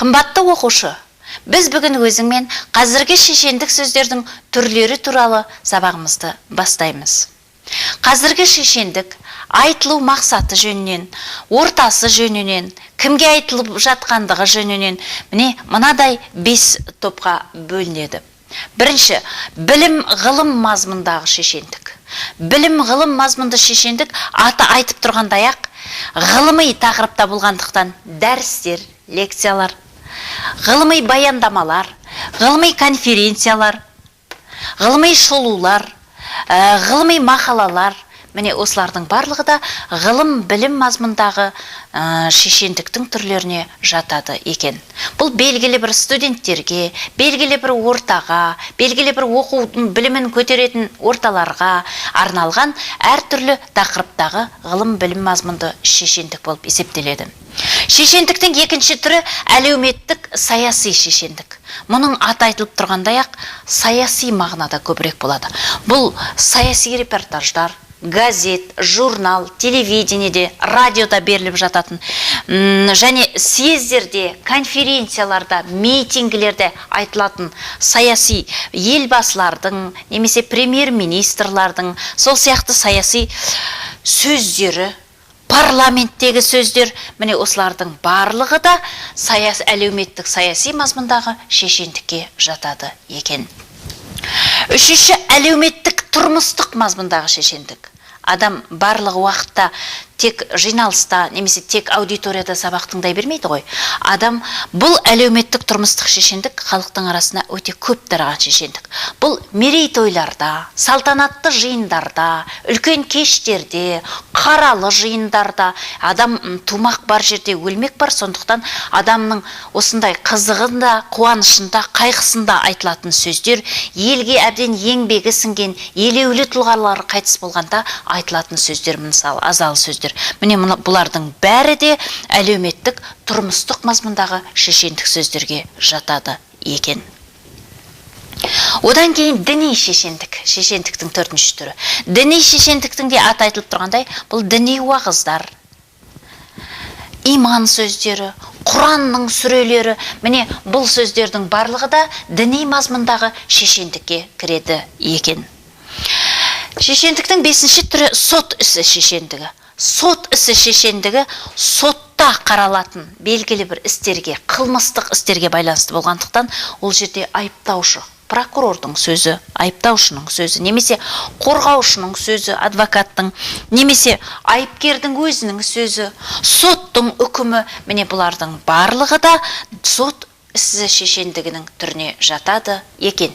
Қымбатты оқушы, біз бүгін өзіңмен қазіргі шешендік сөздердің түрлері туралы сабағымызды бастаймыз. Қазіргі шешендік айтылу мақсаты жөнінен, ортасы жөнінен, кімге айтылып жатқандығы жөнінен міне мынадай 5 топқа бөлінеді. Бірінші, білім ғылым мазмұндағы шешендік. Білім ғылым мазмұнды шешендік аты айтып тұрғандай-ақ ғылыми тақырыпта болғандықтан дәрістер, лекциялар, ғылыми баяндамалар, ғылыми конференциялар, ғылыми шолулар, ғылыми мақалалар, міне осылардың барлығы да ғылым білім мазмұндағы шешендіктің түрлеріне жатады екен. Бұл белгілі бір студенттерге, белгілі бір ортаға, белгілі бір оқу білімін көтеретін орталарға арналған әртүрлі тақырыптағы ғылым білім мазмұнды шешендік болып есептеледі. Шешендіктің екінші түрі әлеуметтік саяси шешендік. Мұның аты айтылып тұрғандай-ақ саяси мағынада көбірек болады. Бұл саяси репортаждар, газет, журнал, телевидениеде, радиода беріліп жататын, және съездерде, конференцияларда, митингілерде айтылатын саяси елбасылардың немесе премьер-министрлардың сол сияқты саяси сөздері, парламенттегі сөздер, міне осылардың барлығы да әлеуметтік саяси мазмұндағы шешендікке жатады екен. Үшінші, әлеуметтік тұрмыстық мазмұндағы шешендік. Адам барлық уақытта тек жиналыста немесе тек аудиторияда сабақ тыңдай бермейді ғой. Адам бұл әлеуметтік тұрмыстық шешендік халықтың арасына өте көп тараған шешендік. Бұл мерейтойларда, салтанатты жиындарда, үлкен кештерде, қаралы жиындарда адам тумақ бар жерде өлмек бар, сондықтан адамның осындай қызығында, қуанышында, қайғысында айтылатын сөздер, елге әбден еңбегі сіңген елеулі тұлғалар қайтыс болғанда айтылатын сөздер, мысалы азалы сөздер. Міне бұлардың бәрі де әлеуметтік тұрмыстық мазмұндағы шешендік сөздерге жатады екен. Одан кейін діни шешендік, шешендіктің төртінші түрі. Діни шешендіктің де аты айтылып тұрғандай, бұл діни уағыздар, иман сөздері, Құранның сүрелері, міне бұл сөздердің барлығы да діни мазмұндағы шешендікке кіреді екен. Шешендіктің бесінші түрі сот ісі шешендігі. Сот ісі шешендігі сотта қаралатын белгілі бір істерге, қылмыстық істерге байланысты болғандықтан, ол жерде айыптаушы, прокурордың сөзі, айыптаушының сөзі, немесе қорғаушының сөзі, адвокаттың, немесе айыпкердің өзінің сөзі, соттың үкімі, міне бұлардың барлығы да сот ісі шешендігінің түріне жатады екен.